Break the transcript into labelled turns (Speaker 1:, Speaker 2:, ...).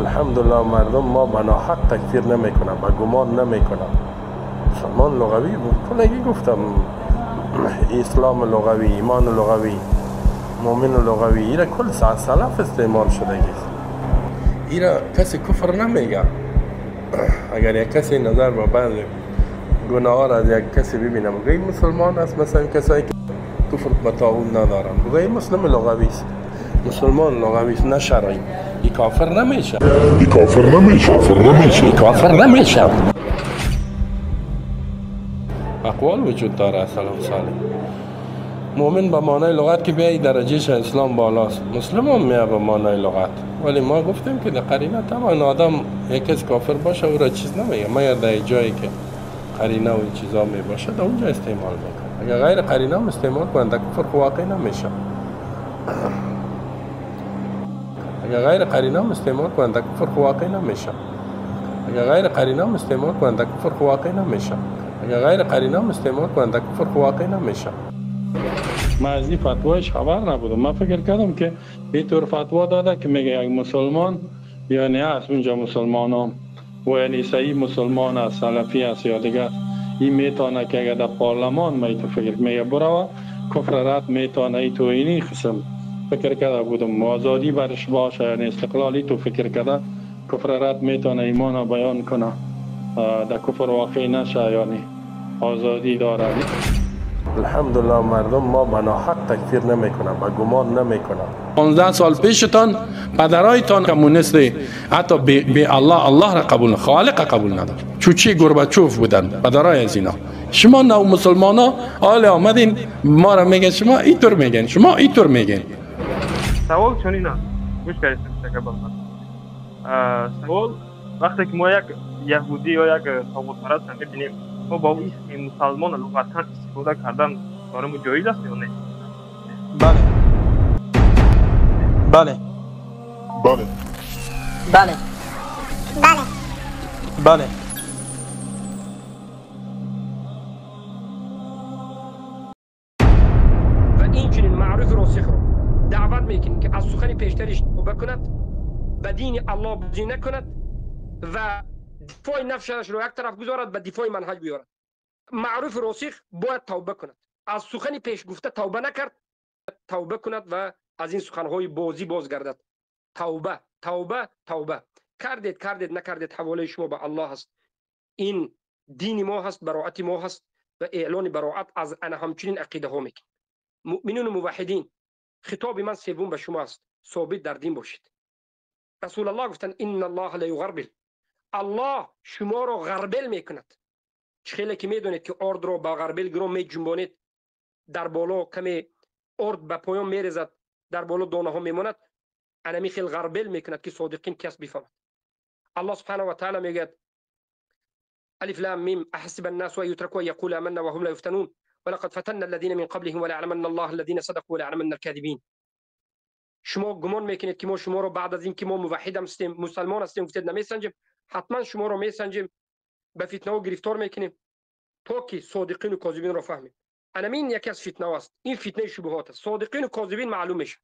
Speaker 1: الحمدلله مردم ما بنا حق تکفیر نمیکنن و گمان نمیکنن. مسلمان لغوی کلگی گفتم، اسلام لغوی، ایمان لغوی، مؤمن لغوی، ایره کل سلف استعمال شده گیست. ایره کسی کفر نمیگه. اگر یک کسی نظر به بعض گناه را از یک کسی ببینم بگه این مسلمان است، مثلا کسایی که کفر به طاغوت ندارن، بگه این مسلم لغوی است، مسلمان لغوی است نه شرعی. ای کافر نمیشه،
Speaker 2: ای کافر نمیشه، کافر نمیشه،
Speaker 1: ای کافر نمیشه. اقوال وجود داره. سلام صالح مؤمن به معنای لغت که بیای درجهش اسلام بالاست، مسلم هم میه به معنای لغت، ولی ما گفتیم که در قرینه طبعا آدم یک کس کافر باشه او را چیز نمیگه، مگر در جایی که قرینه و این چیزا می باشه در اونجا استعمال میکنه. اگر غیر قرینه هم استعمال کنه در کفر واقع نمیشه. اگر غیر قرینه هم استعمال کنه در کفر واقع نمیشه. اگر غیر قرینه هم استعمال کنه در کفر واقع نمیشه. اگر غیر قرینه هم استعمال کنه در کفر واقع نمیشه.
Speaker 3: من از این فتوایش خبر نبودم. من فکر کردم که یه طور فتوا داده که میگه یک مسلمان یعنی از اونجا مسلمان هم و یعنی صحیح مسلمان است، سلفی است یا دیگه، این میتونه که اگر در پارلمان ما تو فکر میگه برو کفر رد میتونه، ای تو اینی قسم فکر کرده بودم. آزادی برش باشه یعنی استقلالی تو فکر کرده کفر رد میتونه ایمان بیان کنه، در کفر واقع نشه، یعنی آزادی داره.
Speaker 1: الحمدلله مردم ما بنا حق تکفیر نمیکنن و گمان نمیکنن.
Speaker 3: 15 سال پیشتان پدرایتان کمونیست، حتی به الله الله را قبول، خالق قبول نداشت. چوچی گورباچوف بودن پدرای از اینا. شما نو مسلمانا حال آمدین ما را میگن شما اینطور میگن، شما اینطور میگن.
Speaker 4: سوال چنین است، گوش کنید. سوال وقتی که ما یک یهودی یا یک طاغوت پرست میبینیم، ما با او اسم مسلمان لغتاً استفاده کردن برای ما جایز است یا نه؟
Speaker 5: بله بله
Speaker 2: بله
Speaker 5: بله بله بله.
Speaker 6: و این چنین معروف راسخ رو دعوت میکنیم که از سخن پیشترش توبه کند، به دین الله بازی نکند و دفاع نفسش رو یک طرف گذارد، به دفاع منهج بیارد. معروف راسخ باید توبه کند، از سخن پیش گفته توبه نکرد توبه کند و از این سخنهای بازی بازگردد. توبه توبه توبه. کردید کردید، نکردید حواله شما به الله هست. این دین ما هست، براعت ما هست و اعلان براعت از انا همچنین عقیده ها میکنیم. مؤمنون و موحدین، خطاب من سوم به شما است، ثابت در دین باشید. رسول الله گفتن ان الله لا یغربل، الله شما رو غربل میکند. خیلی که میدونید که آرد رو با غربل گرم میجنبانید، در بالا کمی آرد به پایان میریزد، در بالا دانه ها میماند. انمی خیلی غربل میکند که صادقین کس بفهمد. الله سبحانه و تعالی میگه الف لام میم احسب الناس ان يتركوا يقولوا آمنا وهم لا يفتنون ولقد فتنا الذين من قبلهم وليعلمن الله الذين صدقوا وليعلمن الكاذبين. شما گمان میکنید که ما شما رو بعد از اینکه ما موحد هستیم، مسلمان هستیم، گفتید نمیسنجیم؟ حتما شما رو میسنجیم، به فتنه و گرفتار میکنیم تا که صادقین و کاذبین رو فهمیم. انمین یکی از فتنه است، این فتنه شبهات است. صادقین و کاذبین معلوم میشه.